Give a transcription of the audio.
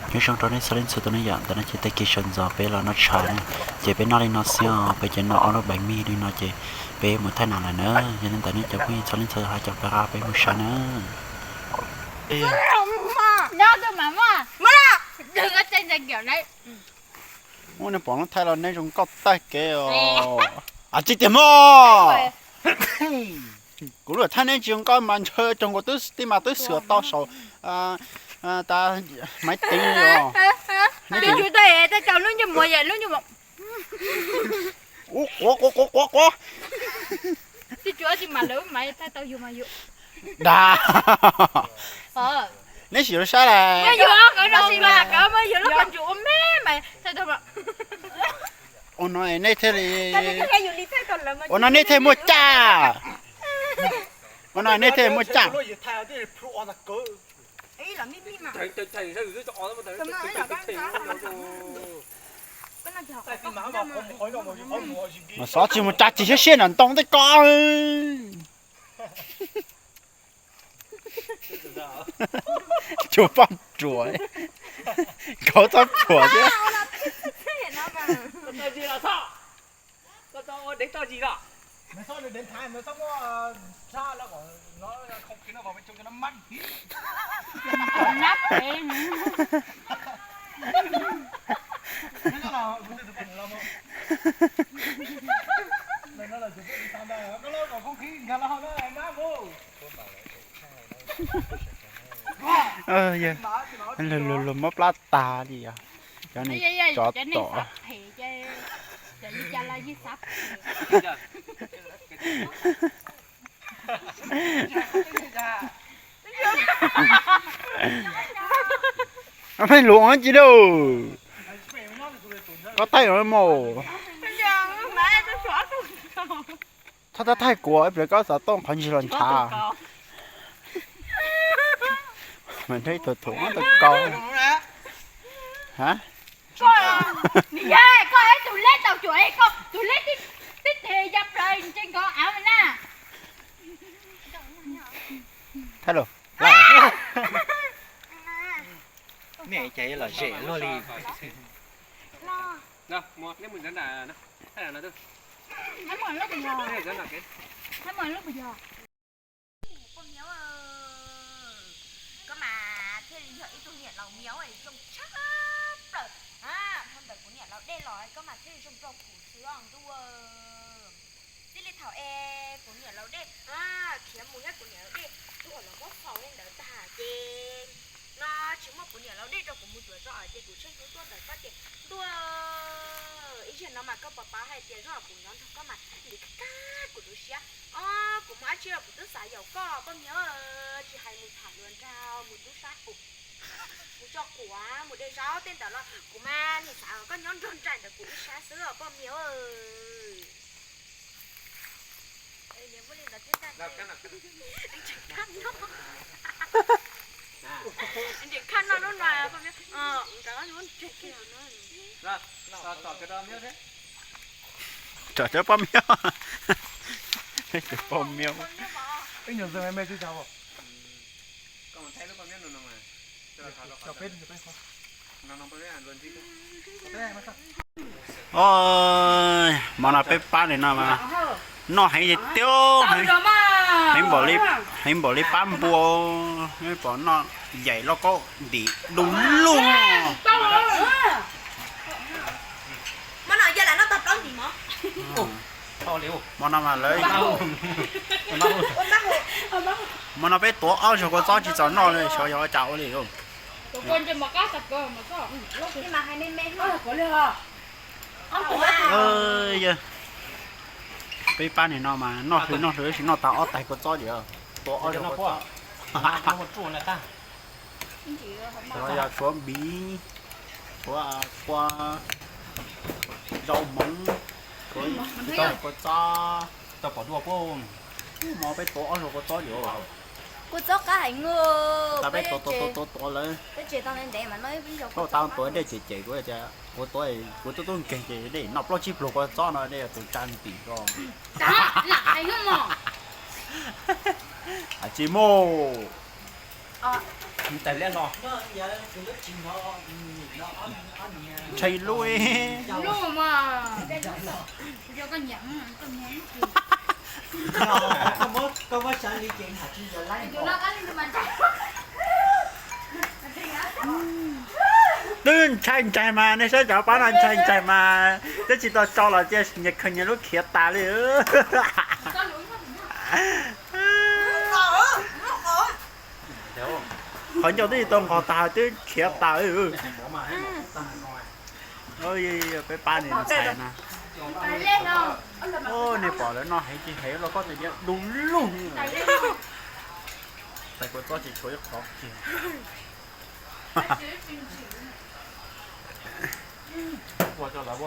Nyob zoo rau nej txhua leej txhua tus ne yom, ntawm no ces tag kis sawv ntxov peb los noj tshais na, ces peb noj li no xwb os, peb ces noj ob lub bais mij li no ces peb mus thaij nas lawm na. Yog li ntawd nej cov phooj ywg txhua leej txhua tus ho caum peb qab peb mus saib na. Ua nej pom lub thaij los nej zoo nkauj tag kev os. Tsis tiag mog. Kuv lub thaij nej tsis zoo nkauj mas ntshe cov nkaus twb tij mas twb xyuas tau saum tas maiv teev os. Ua quav quav quav quav. Dag. Neb sim saib las. Ua no nej thiaj li, ua no nej thiaj muaj caj. Ua no nej thiaj muaj caj. Mas xov tsis mus tsa tsis siab siab nram ntoo tej ko. Cuag poj ruam, nkauj txob ruam thiab. Luag mob plab tag li os. Cov niag tsov tom. Pheej luag ci lauj. Koj thaij los mus. Thaij thaij kuv ib pliag koj xav tau qhov ntsis los ntshav. Mas nrhiav ib tug thuam tau kau. Koj ib tug leb tau cuam, koj tus leb tib teg ya plaws ntse nkawd av na. Thaij los. Nej ces los zem luaj li. Poj niam, koj mas thiaj li yog ib tug niam laus miav zoo tshaj plaws. Dhau ntawm kuv niam laus dej los koj mas thiaj li zoo rau kuv xwb os ntuj. Txij li thaum es kuv niam laus dej khiav mus thiab kuv niam laus dej tuag los muab faus li ntawd tag ces no tsis muaj kuv niam laus dej rau kuv mus cuav zos ces kuv tsheej hnub tuaj ntawm koj ces ntuj, ib zaug no mas koj puas paub hais tias zoj kuv nyob nrog koj mas ntim kag kuv lub siab. Os, kuv muaj dab tsi los kuv twb xav yaum koj poj niam, tsis hais mus tham hluas nraug, mus tub sab, mus tso quav, mus de zaub tej ntawd los kuv mas nim xav kom koj nyob nrog nraim ntawm kuv ib sab xwb os poj niam. Khaj noj lub no, tom cov poj miab, cov poj miab. Hmo no peb pab li no mas noj heev tiag, heev npaum li pab npua, pom noj yaim lauj kaub ntim du lug. Hmo no mas lawv, hmo no peb tuav ob zaug kua txob tsis txaus noj li, xyov yog ua cas ua li. Peb pab nim no mas noj hlwb noj hlwb tab sis noj tag ob tais kua txob ces tuav ob zaug kua txob. Yog tshuav npiv, tshuav kua, zaub hmoov, tshuav kua txob, tau pom dua puab. Hmo peb tuav ob zaug kua txob ces kua txob qab heev, tab peb tuav tuav tuav tuav lawm. Tuav dej cem cem kuv tias kuv tuav, kuv tub tub nkeeg ces dej noj plaub tsib pluag kua txob no dej tus tsa ntim ko. Tsis muaj. Tawm liab hlo. Ntshai lub. Twb ntshai ntshai mas, nej saib cov pab no ntshai ntshai mas, twb tsis tau tso los cia nyias khaws nyias lub khiav tas li. Qhov ncauj twb tsis tau nqos tas twb khiav tas. Peb pab niam ntxhais na. Nej pom lawv noj heev tsis heev los koj tes diav du lug. Tais kua txob tsis tshuav ib qho kiag. Ua rau lawv.